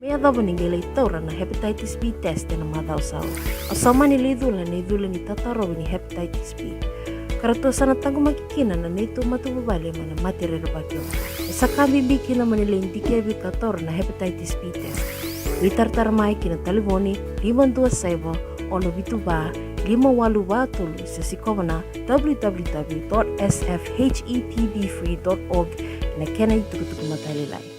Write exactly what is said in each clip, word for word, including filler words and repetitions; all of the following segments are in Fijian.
Yacova ni qai lai taura na hepatitis B test ena macawa sa oti. O sa mani lai cula na icula ni tatarovi ni hepatitis B. Ka ratou sa na taqomaki kina na neitou matavuvale mai na mate rerevaki oqo. E sa ka bibi kina mo ni lai dikevi ka taura na hepatitis B test. Veitaratara mai ki na talevoni lima dua saiva, ono vitu va, lima walu va tolu se sikova na w w w dot s f h e p b free dot org ena kena itukutuku matailalai.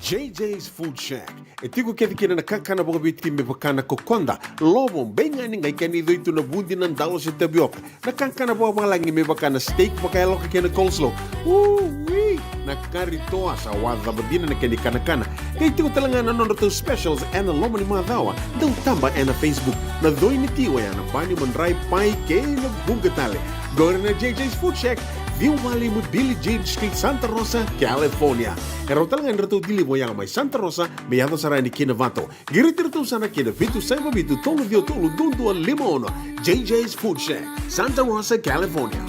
J J's Food Shack. E tiko kece kina na kakana vakaviti me vaka na kokoda, lovo, baigani, qai kena icoi tu na vudi, na dalo se tavioka. Na kakana vakavalagi me vaka na steak vakayaloka kei na coleslaw. Ui! Na kari toa, sa wacava dina na kena ikanakana. Qai tiko tale ga na nodratou specials ena loma ni macawa. Dau taba ena Facebook. Na coi ni ti oya na bani, madrai, pai kei na vuqa tale. Qori na J J's Food Shack, ciwa walu lima Billie Jean Street, Santa Rosa, California. E rawa tale ga ni ratou deliver oya mai Santa Rosa me yaco sara yani ki Novato. Qiriti iratou sara ki na vitu saiva vitu tolu ciwa tolu dua dua lima ono. J J's Food Shack, Santa Rosa, California.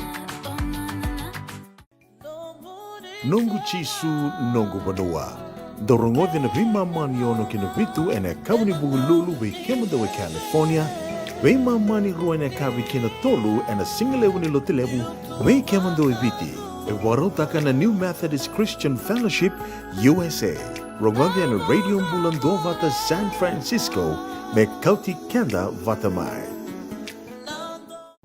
Noqu Jisu, noqu vanua. Dau rogoci ena veimama ni ono ki na vitu ena yakavi ni Vukelulu vei kemudou e California, veimama ni rua ena yakavi ki na tolu ena sigalevu ni Lotulevu vei kemudou e Viti. E vakarautaka na New Methodist Christian Fellowship U S A. Rogoci ena Radio Bula Duavata San Francisco me kauti keda vata mai.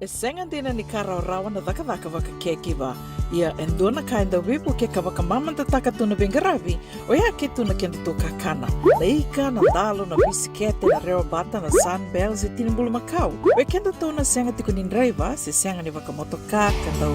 E sega dina ni ka rawarawa na cakacaka vaka caregiver. Ia e dua na ka e dau veivuke ka vakamamadataka tu na veiqaravi, oya ke tu na kedatou kakana. Na ika, na dalo, na bisikete, na rewabata, na Sunbell se tini bulumakau. Vei kedatou na sega tiko ni draiva se sega ni vakamotoka ka dau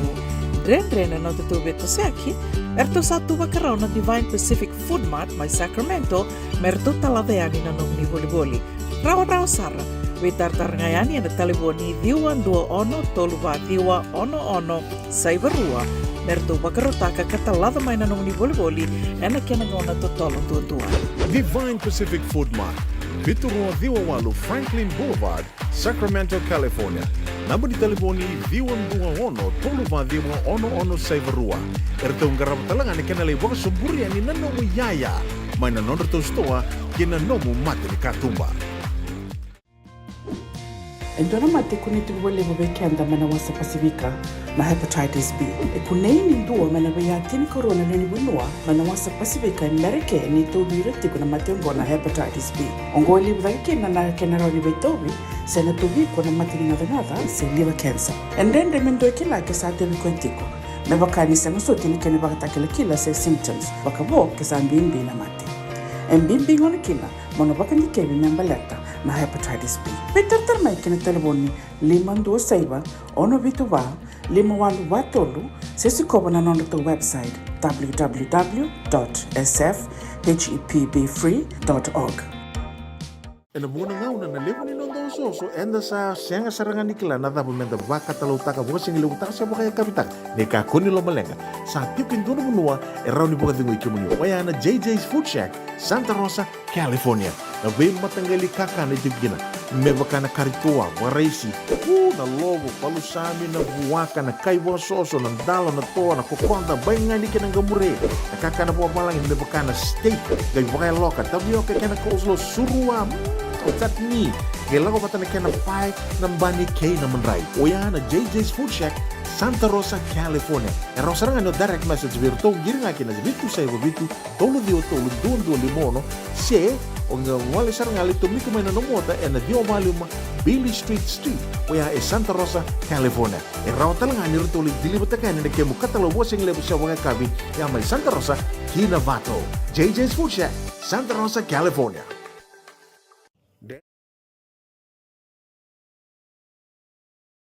dredre na nodatou veitosoyaki, eratou sa tu vakarau na Divine Pacific Food Mart mai Sacramento me ratou talaca yani na nomuni volivoli. Rawarawa sara. Veitaratara ga yani ena talevoni ciwa dua ono tolu va ciwa ono ono saiva rua me ratou vakarautaka ka talaca mai na nomuni volivoli ena kena gauna totolo duadua. Divine Pacific Food Mart, vitu rua ciwa walu Franklin Boulevard, Sacramento, California. Naba ni talevoni ciwa dua ono tolu va ciwa ono ono saiva rua. Eratou qarava tale ga na kena lai vakasoburi yani na nomu iyaya mai na nodratou sitoa kei na nomu mata ni katuba. E dua na mate kunei tiko vakalevu vei keda mai na wasa Pasifika, na hepatitis B. E kunei ni dua mai na veiya tinikarua na lewe ni vanua mai na wasa Pasifika e Merika ni tauvi ira tiko na mate oqo na hepatitis B. Oqo e levu cake kina na kena rawa ni veitauvi se na tauvi iko na mate ni gacagaca se liver cancer. E dredre me dua e kila ke sa tauvi koya tiko, me vaka ni sega soti na kena ivakatakilakila se symptoms, vakavo ke sa bibi na mate. E bibi gona kina mo na vakadikevi me baleta na hepatitis B. Veitaratara mai ki na talevoni lima dua saiva, ono vitu va, lima walu va tolu, se sikova na nodratou website, w w w dot s f h e p b free dot org. Ena vuqa na gauna na levu ni noda osooso, eda sa sega sara ga ni kila na cava meda vakatalautaka, vakasigalevu taka se vakayakavi taka. Ni kakua ni lomaleqa, sa tiko e dua na vanua e rawa ni vakacegui kemuni. Oya na J J's Food Shack, Santa Rosa, California. Na veimataqali kakana e tiko kina, me vaka na kari toa, vakaraisi, u, na lovo, palusami, na vuaka, na kai vakasoso, na dalo, na toa, na kokoda, baigani kei na qamure. Na kakana vakavalagi me vaka na steak, qai vakayaloka, tavioka kei na coleslaw, surua, mm, chutney. Qai lako vata na kena pae, na bani kei na madrai. Oya na J J's Food Shack, Santa Rosa, California. E rawa sara ga ni o direct message vei iratou, qiri ga ki na vitu saiva vitu, tolu ciwa tolu dua dua lima ono, se o qai gole sara ga lai tomika mai na nomu ota ena ciwa walu lima Billie Street Street, oya e Santa Rosa, California. E rawa tale ga ni ratou lai deliver-taka yani na kemu katalau vakasigalevu se vakayakavi, ya mai Santa Rosa ki Novato. J J's Food Shack, Santa Rosa, California.